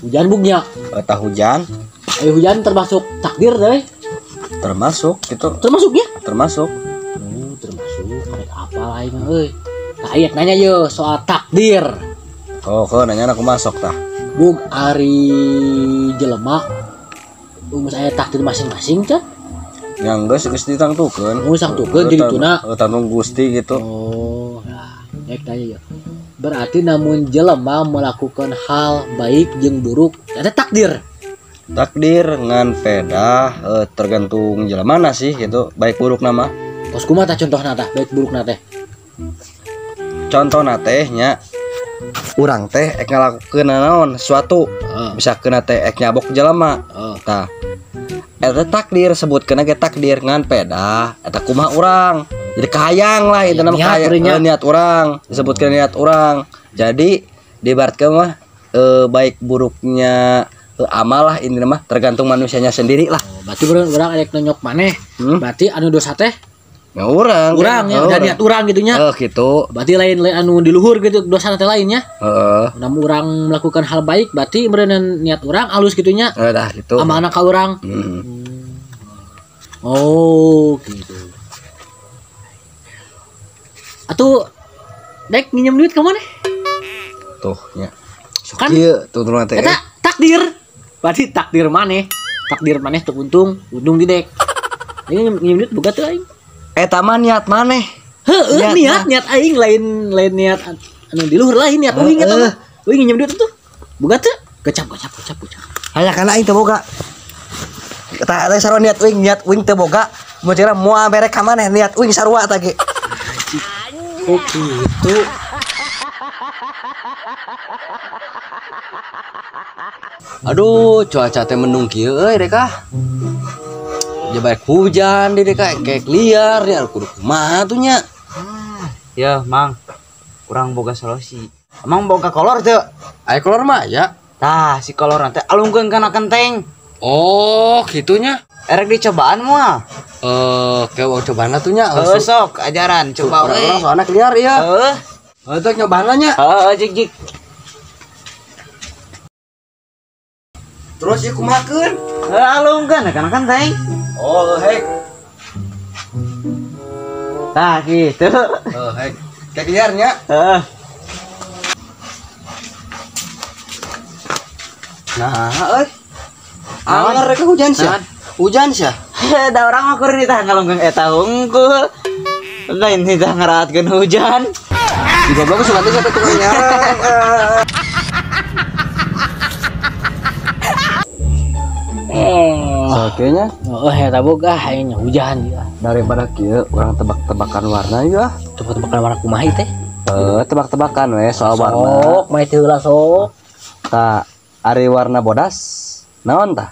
Hujan bugnya. Eta hujan. Ayo hujan termasuk takdir deh. Termasuk gitu. Termasuk ya? Termasuk. Oh, termasuk. Karek apa lain mah euy. Tah ieu nanya ye soal takdir. Oh, kau nanya aku masuk tah. Bug ari jelema geus aya takdir masing-masing teh. Yang geus geus ditangtukeun. Oh, ditangtukeun jadi tuna. Tangtung Gusti gitu. Oh, nah, rek nanya ye. Berarti namun jelema melakukan hal baik jeung buruk eta takdir. Takdir ngan pedah tergantung jelemana sih gitu, baik buruk nama. Tos kumaha tah contohna tah baik burukna teh? Contohna teh nya urang teh ek ngalakukeun naon suatu bisa kena teh ek nyabok jelema. Tah eta takdir sebutkeun ge takdir ngan pedah eta kumaha urang. Jadi kahayang lah itu nama kahayang niat urang disebutkeun niat urang. Jadi diibaratkeun mah baik buruknya amal lah ini mah tergantung manusianya sendiri lah. Oh, berarti urang arek nonyok maneh. Berarti anu dosa teh ya urang. Urang ya, udah niat urang gitu nya. Heeh gitu. Berarti lain anu di luhur gitu dosa teh lainnya. Heeh. Namun urang melakukan hal baik berarti meureun niat urang alus gitu nya. Heeh dah gitu. Amalna ka urang. Oh, gitu. Atuh dek nginjem duit ka maneh? Tuh nya. Kan ieu tuh teh. Eta takdir. Berarti takdir maneh teu untung, untung di dek. Ini nginjem duit boga teu aing. Eta mah niat maneh. Heueuh niat aing lain niat anu di luhur lain niat uing eta mah. Uing nginjem duit tuh. Boga teu? Gecap gecap gecap gecap. Aya kana aing teu boga. Eta teh sarua niat uing teu boga. Mun cenah moal mere ka maneh niat uing sarua tah ge. Oh gitu. Aduh, cuaca teh mendung kieu euy dek ah. Ja baik hujan di dek kayak liar ya kudu kumaha tuh nya. Ya, Mang. Urang boga solusi. Emang boga kolor teu? Aya kolor mah ya. Tah, si kolor teh alungkeun kana kenteng. Oh, kitunya. Erek dicobaan moal. Kayak cobaan tuh nya. Heuh sok ajaran coba we. Urang soalna liar ya. Heuh. Heuh teh nyobaan nya. Heuh, jik jik. Terus ieu kumahakeun? Heuh alungkeun kana kenteng. Oh, hek. Tah gitu. Heuh, hek. Kayak liar nya. Heeh. Nah, euy. Anger rek hujan sia. Hujan sia. Da urang mah kur ditah ngalungkeun eta hungkul. Lain ditah ngeraatkeun hujan. Di goblok suka teh satu tukang nyarang. Kayaknya oh eta boga aing hujan ya. Daripada kieu urang tebak-tebakan warna ya. Tebak-tebakan warna kumaha teh? Tebak-tebakan we soal warna. Sok, mah teu heula sok. Tah, ari warna bodas naon tah?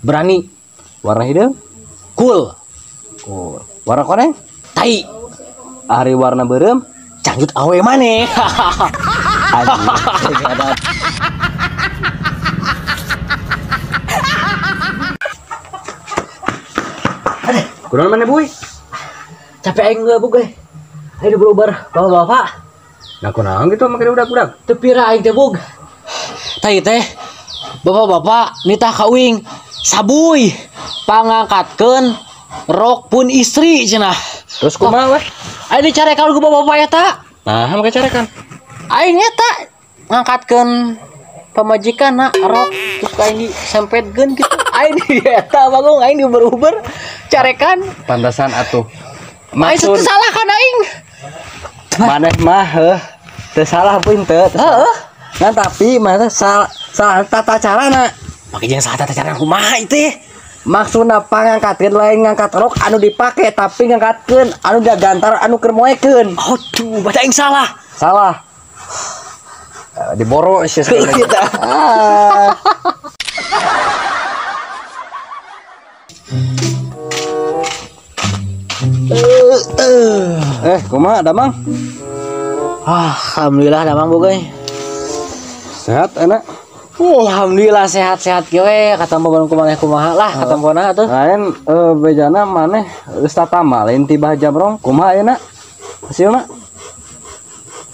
Berani. Warna hideung? Cool. Cool. Warna koneng? Tai. Ari warna beureum? Cangcut awe maneh. Anjing. Kurang mana buy? Capek aing geus bug euy. Aing diberubar bapak-bapak. Nah kunaon gitu make budak-budak? Teu pira aing teh bug. Tah teh bapak-bapak nitah ka uing sabuy pangangkatkeun rok pun istri cenah. Terus kumaha weh? Aing dicarekan ku bapak-bapak eta. Nah, make carekan. Aing eta ngangkatkeun pamajikanna rok terus aing disempetkeun kitu. Aing di eta bagong aing diuber-uber carekan. Pantasan atuh. Maksud salah kan aing. Maneh mah heuh teu salah pun teu. Heeh. Nah tapi mana salah tata carana. Make jeung salah tata cara kumaha ieu teh? Maksudna pangangkatkeun lain ngangkat rok anu dipake tapi ngangkatkeun anu digantar anu keur moekeun. Aduh, baca aing salah. Salah. Diboro sih kita. Ah. Kumaha damang? Alhamdulillah damang boga. Sehat enak. Alhamdulillah sehat-sehat kieu we katampo kumaha kumaha lah katampona atuh. Lain bejana maneh geus tatama lain tibah jamrong kumaha ayeuna? Hasilna?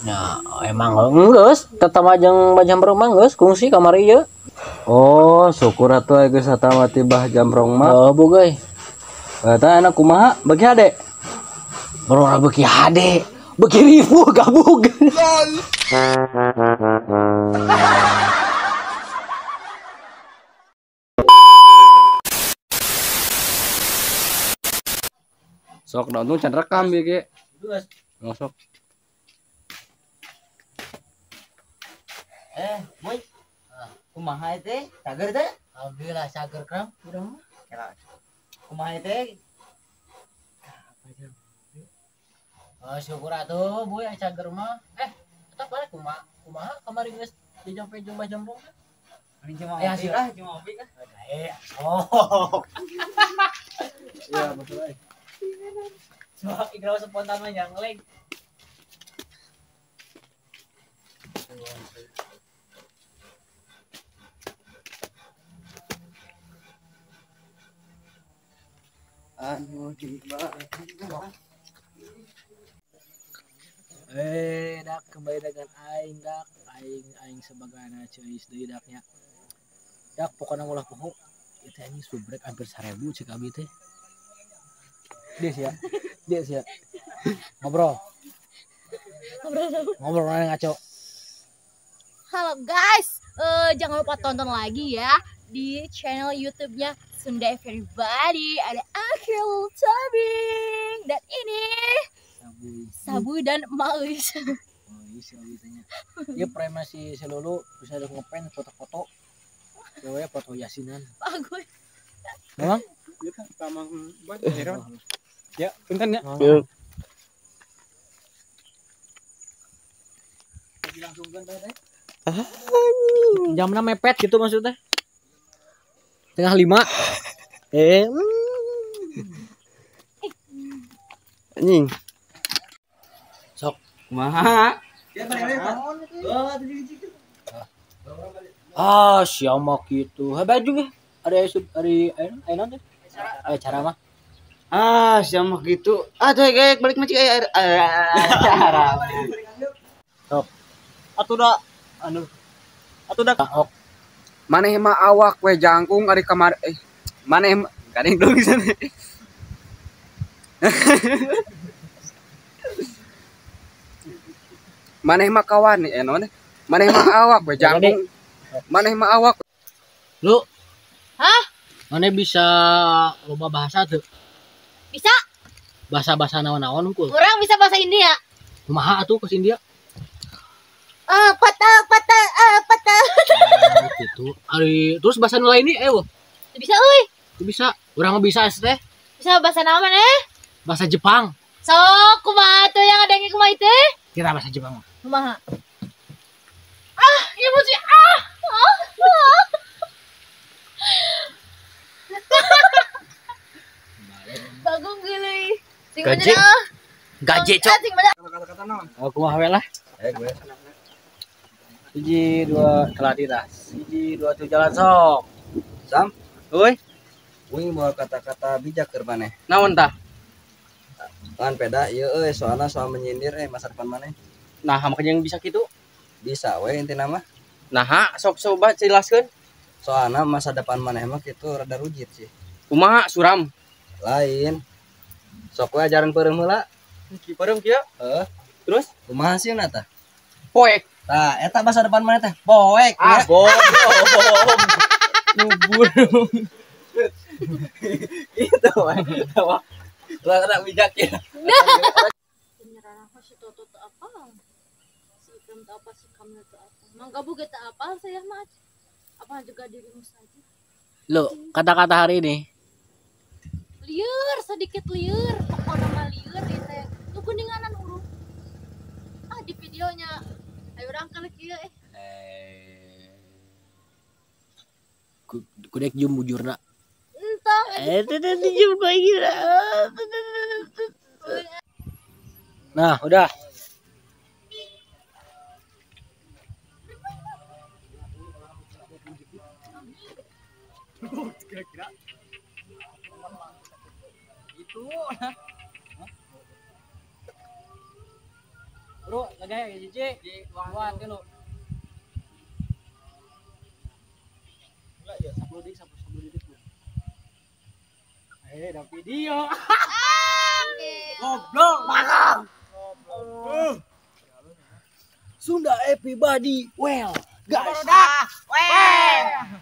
Nah, emang geus tatama jeung jamrong mah geus kungsi kamari ieu. Oh, syukur atuh aya geus satama tibah jamrong mah. Oh, bogoy. Eta enak kumaha? Bagi hade. Baru ora beuki hade. Beuki ribu gabug. Sok da untung can rekam ieu ge. Oh, sok. Boy. Kumaha teh? Cager teh? Alhamdulillah cager kram urang mah. Kumaha teh? Oh, syukur atuh boy cager mah. Eta balik kumaha? Kumaha kamari geus dijampe jumlah jambong teh? Ya sih lah, cuma opi kan. Sok. Iya, betul euy. Coba ikra spontan mah nyangleng. Anu Dak kembali dengan aing dak aing sebagana ceuis deui daknya. Dak pokona ulah poho itu anjing subrek hampir 1000 cek abi teh. Dia sih ya. Dia sih ya. Ngobrol. Ngobrol mana ngaco. Halo guys, jangan lupa tonton lagi ya di channel YouTube-nya Sunda Everybody. Ada Akhil Tobing dan ini Sabu dan Mauis. Oh, iya si Abi tanya. Dia prema si Lulu bisa ada ngepen foto-foto. Ceweknya foto yasinan. Bagus. Memang? Iya, tamang buat ya, punten ya. Langsung teh. Jamna mepet gitu maksudnya. 4:30. Anjing. Sok. Kumaha? Ah, siapa gitu. Hebat juga. Ada ari ayeuna teh. Ada cara mah. Ah, siapa gitu. Ah, tuh kayak balik macik aya cara. Sok. Atuh da anu. Atuh da ok. Maneh mah awak we jangkung ari kamar maneh kadeng dong sana. Maneh mah kawan naon maneh mah awak we jangkung. Maneh mah awak. Lu. Hah? Maneh bisa loba bahasa tuh? Bisa. Bahasa-bahasa naon-naon unggul. Urang bisa bahasa India. Kumaha atuh ke India? Patah patah patah. Gitu. Ari terus bahasa nu lain ieu eueuh. Bisa euy. Bisa. Urang mah bisa teh. Bisa bahasa naon maneh? Bahasa Jepang. Sok kumaha tuh yang ada yang kumaha teh? Kira bahasa Jepang mah. Kumaha? Ah, ya mesti ah. Ah. Bagong geuleuy. Sing bener. Gaje, cok. Kata-kata naon? Oh, kumaha we lah. Gue. 1 2 telah tidak. 1 2 3 jalan sok. Sam, euy. Uing bawa kata-kata bijak keur maneh. Naon tah? Kan peda ieu euy soalna soal menyindir masa depan maneh. Nah, makanya yang bisa kitu. Bisa we intina mah. Nah, sok coba jelaskeun. Soalna masa depan maneh mah kitu rada rujit sih. Kumaha suram? Lain. Sok we ajaran peureum heula. Ki peureum kieu? Heeh. Terus kumaha sieuna tah? Poek. Tah, eta masa depan maneh teh poek. Ah, bodoh. Nubur. Gitu we. Lah bijak ya. Penyerahan aku si Toto tuh apa? Si Ikram tuh apa? Si Kamil tuh apa? Mangga buga tuh apa? Saya mah apa juga dirimu saja. Lo, kata-kata hari ini. Liur, sedikit liur, pokoknya mah liur ya teh. Lu kuninganan urung. Ah, di videonya. Ayo urang kalau kieu Kudek jum bujurna. Entah. Tadi jum gua gila. Nah, udah. Kira-kira itu. Bro, lagi ya, Cici. Dua, tilu. Ada video. Goblok, makan. Sunda everybody well guys. Well.